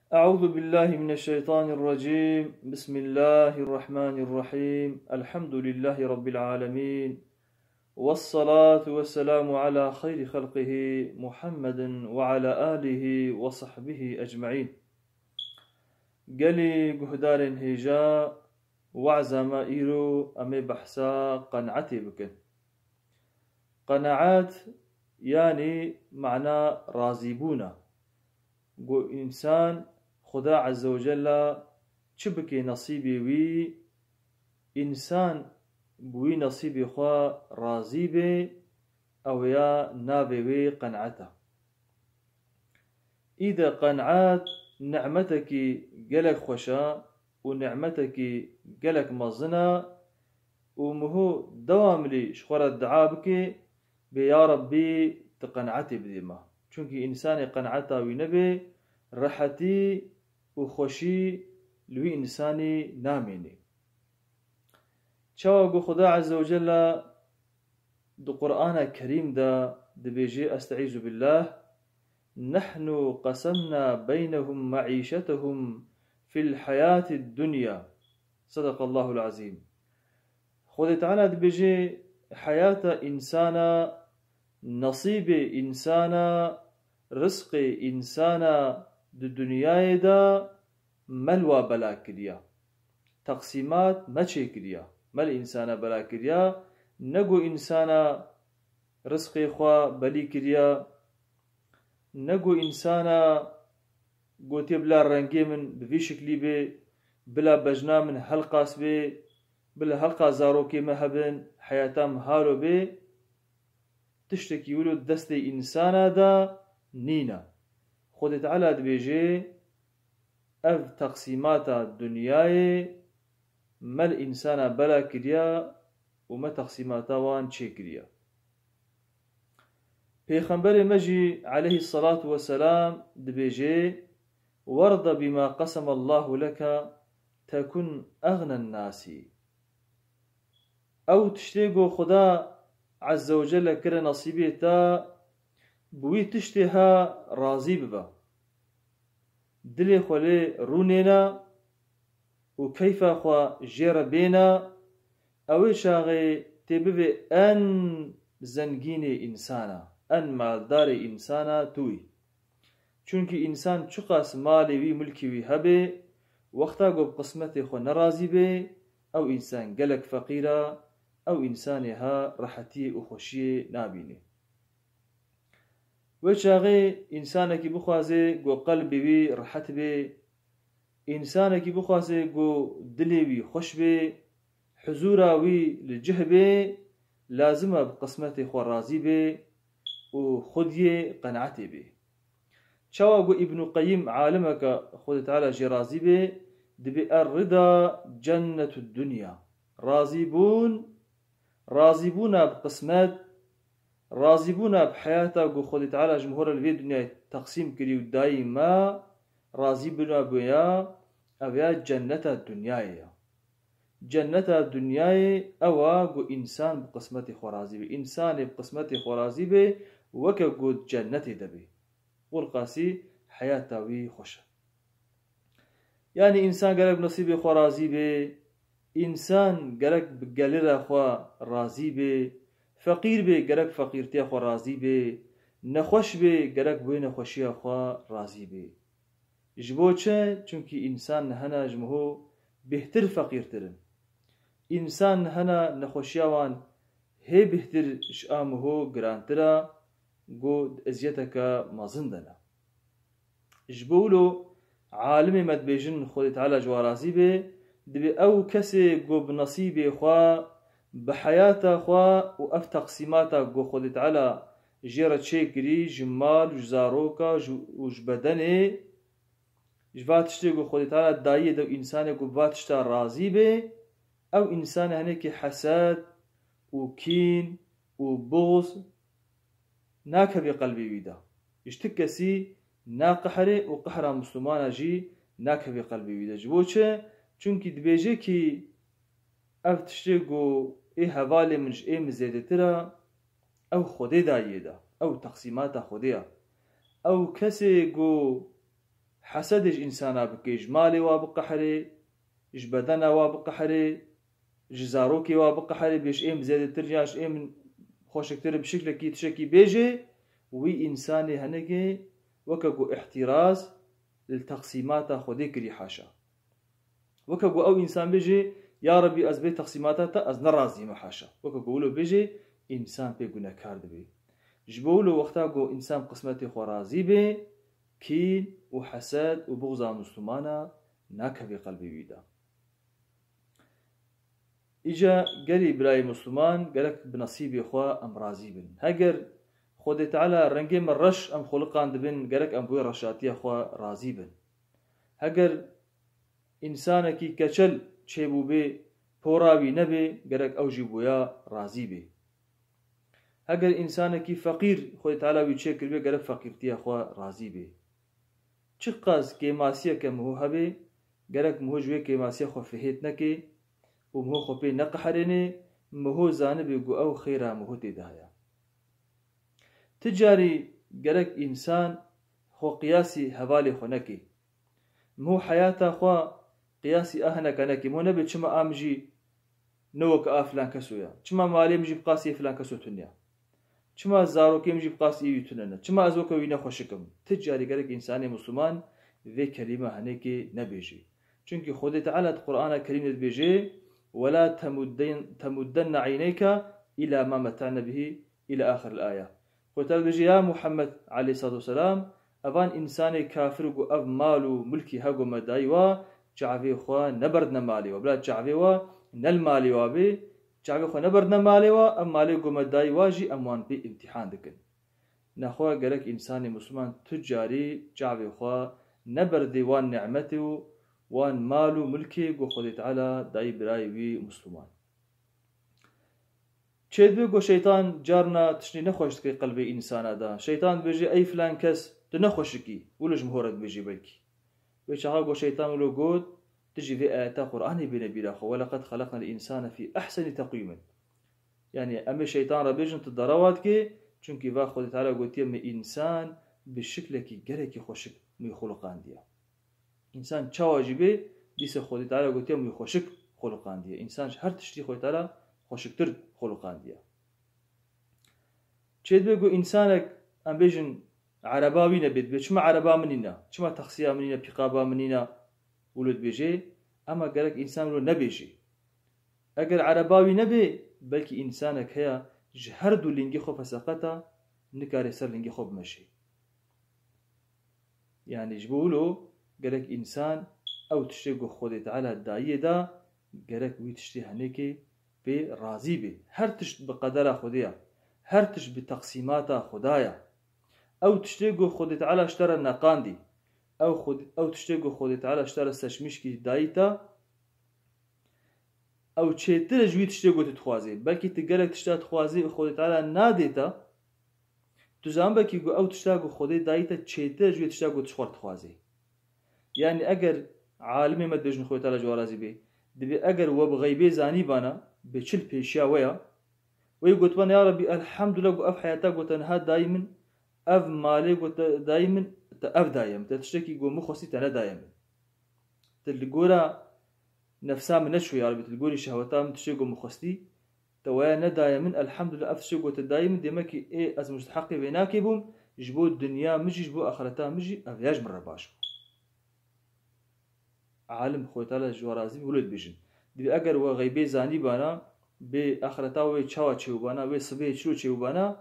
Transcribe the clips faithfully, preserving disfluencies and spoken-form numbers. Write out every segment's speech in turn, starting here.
أعوذ بالله من الشيطان الرجيم. بسم الله الرحمن الرحيم. الحمد لله رب العالمين. والصلاة والسلام على خير خلقه محمد وعلى آله وصحبه أجمعين. Gelî guhdarên hêja, weza me îro em ê behsa qenaetê bikin. Qenaet, yanî mana razîbûn e. Ku însan Xuda Ezze ve Cella çi bike nesîbê wî, însan bi wî nesîbê xwe razî be, ew ya navê wê qenaet e. Îde qenaet nimetekî gelek xweş e û nimetekî gelek mezin e û miho dewamlî ji xwe re dua bike, bê ya Rebbî, tu qenaetê bidê me. Çunkî însanê qenaeta wî nebe, rehetî û xweşî li wî însanî namîne. Çawa ku Xuda Ezze ve Celle di Qur'ana Kerîm de dibêje, Estaizu billah, "Nehnu qasemna beynehum me'îşetehum fil hayatid dunya." Sadakallahul azîm. Xwedê Teala dibêje, heyata însana, nesîbê însana, rizqê însana di dinyayê de me li wa bela kiriya. Teqsîmat me çêkiriya. Me li însana bela kiriya. Ne ku însana rizqê xwe belî kiriya, ne ku însana gotiye bila rengê min bi vî şiklî bê, bila bejna min helqas bê, bila helqa zarokê me hebin, heyata min halo bê, tiştekî wilo destê însana de nîne. Xwedê Teala dibêje, ev teqsîmata dinyayê me li însana bela kiriya û me teqsîmata wan çêkiriya. Pêxemberê me jî aleyhî selatu weselam dibêje, "Werda bîma qesema Allahu leke tekun egnen nasî." Ew tiştê ku Xuda Ezze ve Celle kire nesîbê te, bi wî tiştê ha razî bibe. Dilê xwe lê rûnêne û keyfa xwe jê re bêne, ew ê çaxê tê bivê en zengînê însana, en maldarê însana tu yî. Çunkî însan çiqas malê wî, milkê wî hebe, wexta ku bi qismetê xwe nerazî bê, ew însan gelek feqîr e, ew însanê ha rehetiyê û xweşiyê nabînê. Wê çaxê însanekî bixwaze ku qelbê wî rehet bê, însanekî bixwaze ku dilê wî xweş bê, huzûra wî li cih bê, lazim e bi qismetê xwe razî bê û xwediyê qenaetê bê. Çawa ku Îbnû Qeyîm, alimeke, Xwedê Teala jê razî bê, dibê, "Er-rida cennetud dunya." Razîbûn, razîbûna bi qismet, razîbûna bi heyata ku Xwedê Teala ji miho re li vê dinyayê teqsîm kirî û dayî me, razîbûna bi ya, ev ya cenneta dinyayê ya. Cenneta dinyayê ew a ku însan bi qismetê xwe razî be. Însanê bi qismetê xwe razî be, weke ku di cennetê de be. Wilqasî heyata wî xweş e. Yanî însan gerek bi nesîbê xwe razî be, însan gerek bi gelira xwe razî be, feqîr be, gerek feqîrtiya xwe razî be, nexweş be, gerek bi wê nexweşiya xwe razî be. Ji bo çi? Çunkî însan hene ji miho bêhtir feqîrtir in. Însan hene nexweşiya wan hê bêhtir ji a miho girantir e, ku di eziyeteke mezin de ne. Ji bo wilo alimê me dibêjin, Xwedê Teala ji wan razî be, dibê ew kesê ku bi nesîbê xwe, bi heyata xwe û ev teqsîmata ku Xwedê Teala jê re çêkirî, ji mal, ji zaroka, ji, û ji bedenê, ji va tiştê ku Xwedê Teala dayî de û însanê ku bi va tişta razî be, ew însanê hinekî hesed û kîn û buxz nakeve qelbê wî de. Ji ti kesî naqihere û qehra Misilmana jî nakeve qelbê wî de. Ji bo çi? Çunkî dibêje kî ev tiştê ku ê hevalê min ji ê min zêdetir e, ew Xwedê dayê de, ew teqsîmata Xwedê ye. Ew kesê ku Hesedê ji însana bike, ji malê wa biqeherê, ji bedena wa biqeherê, ji zarokê wa biqeherê, bê ji ê min zêdetir ya ji ê min xweşiktir bi şiklekî tiştekî bêjê, wî însanê henekê weke ku îhtîraz li teqsîmata Xwedê kirî haşa. Weke ku ew însan bêjê, ya Rebî ez bê teqsîmata te ez nerazî me haşa. Weke ku wilo bêjê, însan pê gunekar dibê. Ji bo wilo wexta ku însan qismetê xwe razî bê, kîn û hesed û buxza Mislumana nakeve qelbê wî de. Îca gelî birayê Mislûman gerek bi nesîbê xwe em razî bin. Heger Xwedê Teala rengê me reş em xuliqandibin, gerek em bi wê reşatiya xwe razî bin. Heger însanekî keçel çêbûbê, pora wî nebê, gerek ew jî boya razî bê. Heger însanekî feqîr Xwedê Teala wî çêkiribê, gerek feqîrtiya xwe razî bê. Çiqas kêmasiyeke miho hebe, gerek miho ji wê kêmasiya xwe fihêt neke û miho xwe pê neqeherêne, miho zanibe ku ew xêra miho tê de heye. Ti carî gerek însan xwe qiyasî hevalê xwe neke. Miho heyata xwe qiyasî a hineka neke. Miho nebe çima a min jî ne weke a filan keso ya. Çima malê min jî bi qasî filan keso tune ya. Çima zarokê min jî bi qasî wî tune ne. Çima ez weke wî ne xweşik im. Ti carî gerek însanê Mislûman vê kelîma henekê nebêjê. Çunkî Xwedê Teala di Qur'ana Kerîm de dibêje, "Wela temudden-, temuddenne eyneyke ila ma meta'ne bihî ila axiril aya." Xwedê Teala dibêje, ya Muhammed aleyhissalatu vesselam, evan însanê kafir ku ev mal û milkî hego me dayî wa, çavê xwe neberdine malê wa. Bila çavê wa ne li malê wa bê, çavê xwe neberdine malê wa, ev malê ku me dayî wa jî em wan pê îmtîhan dikin. Nexwe gerek însanê Mislûman tu carî çavê xwe neberdê wan nîmetê û wan mal û milkê ku Xwedê Teala dayî birayê wî Mislûman. Çêdibe ku şeytan carna tiştê nexweş dike qelbê însana de. Şeytan dibêje, "Ey filan kes, tu nexweşikî." Wilo ji min hore dibêje belkî. Wê çaxa ku şeytan wilo got, tu jî vê ayeta Qur'anê bêne bîra xwe, "Welaqad xelaqnel însane fî ehsenî teqwîmin." Yani, em ê şeytan re bêjin, tu derewa dikê, çunkî va Xwedê Teala gotiye, "Me însan bi şiklekî gelekî xweşik min xuliqandiye." Însan çawa jî bê, dîse Xwedê Teala gotiye, "Min xweşik xuliqandiye." Însan ji her tiştî Xwedê Teala xweşiktir xuliqandiye. Çêdibe ku însanek, em bêjin, ereba wî nebê, dibê, "Çima ereba min nîne? Çima taksiya min nîne, pîkaba min nîne?" Wilo dibêje, ema gerek însan wilo nebêje. Eger ereba wî nebê, belkî însanek heye ji her du lingê xwe feseqeta, nikare ser lingê xwe bimeşe. Yani ji bo wilo gerek însan ew tiştê ku Xwedê Teala dayiyê da, gerek wî tiştê henekê pê razî bê. Her tişt bi qedera Xwedê ya. Her tişt bi teqsîmata Xweda ya. Ew tiştê ku Xwedê Teala ji te re neqandî. Ew Xwed-, ew tiştê ku Xwedê Teala ji te re seçmişkî dayî te, ew çêtir e ji wî tiştê ku tu dixwazî. Belkî tu gelek tişta dixwazî, Xwedê Teala nadê te. Tu zanbekî ku ew tişta ku Xwedê dayî te çêtir e ji wê tişta ku tu ji xwe dixwazî. Yani eger alimê me dibêjin Xwedê Teala ji we razî bê, dibê eger we bi xeybê zanîbana, bê çil pêşiya we ya, wê gotibana, "Ya Rebî, elhamdulillah ku ev heyata ku te niha dayî min, ev malê ku te dayî min, te ev daye min, te tiştekî ku min xwestî te nedaye min." Te li gora nefsa min neçû, ya Rebî, tu li gorî şehweta min tiştê ku min xwestî, te waya nedaye min, elhamdulillah, ev tiştê ku te dayî min, demekî ê ez musteheqê vê nakê bûm, ji bo dinya min jî, ji bo axireta min jî, ev ya ji min re baş bû. Alim, Xwedê Teala ji we razî be, wilo dibêjin. Dibê eger we xeybê zanîbana, bê axireta wê çawa çêbûbana, wê sibê çilo çêbûbana,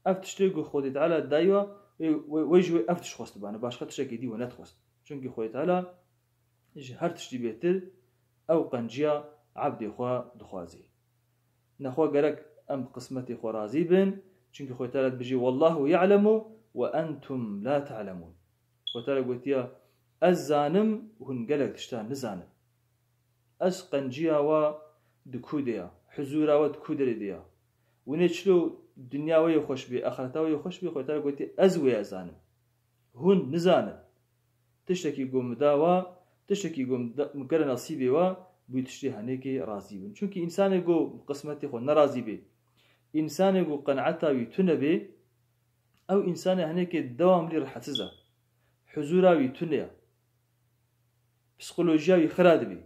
ev tiştê ku Xwedê Teala dayî we, wê, wê, wê ji wê ev tişt xwestibana, başqa tiştekê dî we nedixwest. Çunkî Xwedê Teala ji her tiştî bêtir ew qenciya ebdê xwe dixwazî. Nexwe gerek em bi qismetê xwe razî bin, çunkî Xwedê Teala dibêjî, "Wallahu ya'lemu ve entum la ta'lemun." Xwedê Teala gotiya, "Ez zanim, hûn gelek tişta nizanin." Ez qenciya we di ku de ya, huzûra we di ku derê de ya. Winê çilo dinya we yê xweş bê, axireta we yê xweş bê, Xwedê Teala gotiye, "Ez wê ya zanim." Hûn nizanin. Tiştekî ku min da wa, tiştekî ku min da, min kire nesîbê wa, bi wî tiştê henekê razî bin. Çunkî însanê ku qismetê xwe nerazî bê, însanê ku qenaeta wî tune bê, ew însanê henekê dewamlî rehetsiz e. Huzûra wî tune ye. psîkolojiya wî xira dibî.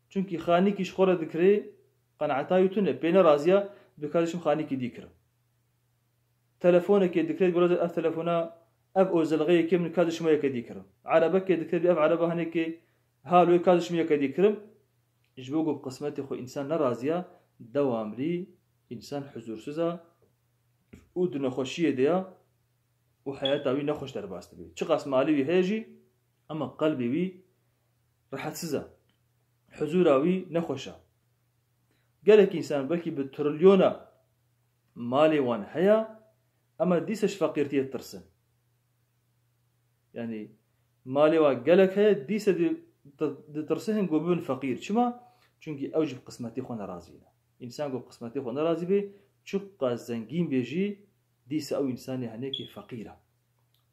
Çunkî xanîkî ji xwe re dikirê, qenaeta wî tune, pê neraziya, dibê ka dişim xanîkî dî kirim. Telefonekê dikirê, dibê ev telefona, ev ozelxeyê kêm, ka dişim yeke dî kirim. Erebekê dikirê, dibê ev ereba hinekê hal wê, ka dişim yeke dî kirim. Ji bo ku bi qismetê xwe însan neraziya, dewamlî însan huzûrsiz a û di nexweşiyê de ya û heyata wî nexweş derbas dibe. Çiqas malê wî heye jî, ema qelbê wî rehetsiz e. Huzûra wî nexweş e. Gelek însan belkî bi trilyona malê wan heye, ema dîsa ji feqîrtiyê ditirsin. Yanî malê wa gelek heye, dîsa di-, di-, ditirsin ku bibin feqîr. Çima? Çunkî ew jî bi qismetê xwe nerazî ne. Însan ku bi qismetê xwe nerazî bê, çiqas zengîn bê jî, dîsa ew însanê henekê feqîr e.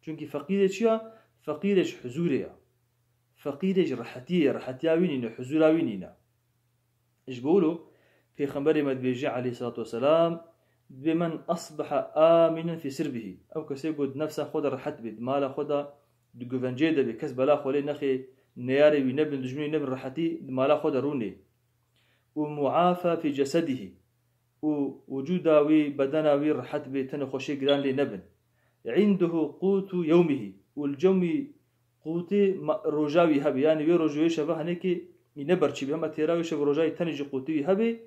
Çunkî feqîrê çi ya? Feqîrê ji huzûrê ya. Feqîrê ji rehetiyê ye, rehetiya wî nîne, huzûra wî nîne. Ji bo wilo Pêxemberê me dibêje aleyhissalatu vesselam, dibê, "Men asbaha aminen fî sirbihî." Ew kesê ku di nefsa xwe de rehet bê, di mala xwe de di guvencê de bê, kes bela xwe lê nexê, neyarê wî nebin, dijminê wî nebin, rehetî di mala xwe de rûnê. Û muafa fî cesedihî. Û wicûda wî, bedena wî rehet bê, tenê xweşê giran lê nebin. Îndehu qûtu yewmihî. Û li cem wî qûtê ma-, roja wî hebe. Yanî wê roj û wê şeva henekê wî ne berçî be. Hema têra wê şev û roja wî tenê jî qûtê wî hebe.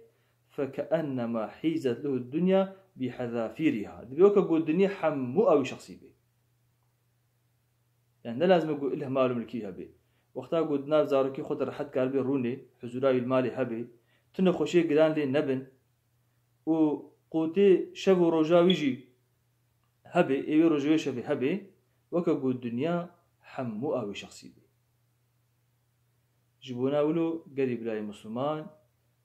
Fekeenema hîzet lehu dunya bihezafîrîha. Dibê weke ku dinyê hemû a wî şexsî bê. Yani ne lazim e ku ilhmal û milkî hebe. Wexta ku di nav zarokî xwe de rehet karibê rûnê, huzûra wî li malê hebe, tu nexweşiyê giran lê nebin û qûtê şev û roja wî jî hebe, ê wê roj û wê şevê hebe, weke ku dinya hemû a wî şexsî bê. Ji bona wilo gelî birayê Misliman,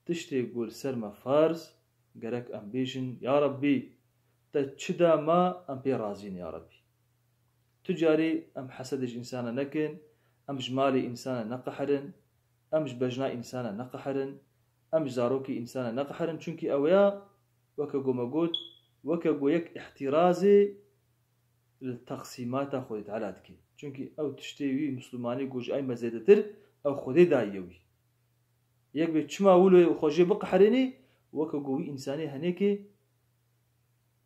tiştê ku li ser me farz, gerek em bêjin, Ya Rabbî, te çi da me, em pê razî ne, Ya Rabbî. Tu carî em hesedê ji însana nekin, em ji malê însana neqeherin, em ji bejna însana neqeherin, em ji zarokê însana neqeherin, çunkî ew ya, weke ku me got, weke ku yek îhtîrazê li teqsîmata Xwedê Teala dike. Çunkî ew tiştê wî Mislimanî ku ji ay me zêdetir, ew Xwedê dayiye wî. Yek bê çima wilo xwe jê biqeherênî, weke ku wî însanê henekê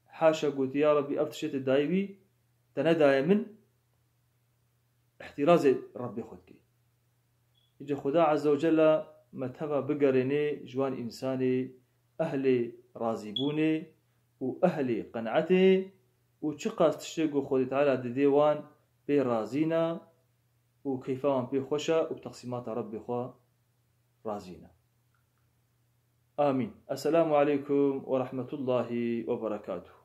haşa gotî, Ya Rabbî, ev tiştê te dayî wî, te nedaye min, îhtîrazê Rebbê xwe dikê. Îca Xuda Azze ve Celle me teva bigerênê ji wan însanê ehlê razîbûnê û ehlê qenaetê û çiqas tiştê ku Xwedê Teala didê wan pê razî ne û keyfa wan pê xweş e û bi teqsîmata Rebbê xwe razî ne. Amîn. Esselamu aleykum ve rahmetullahi ve berekatuhu.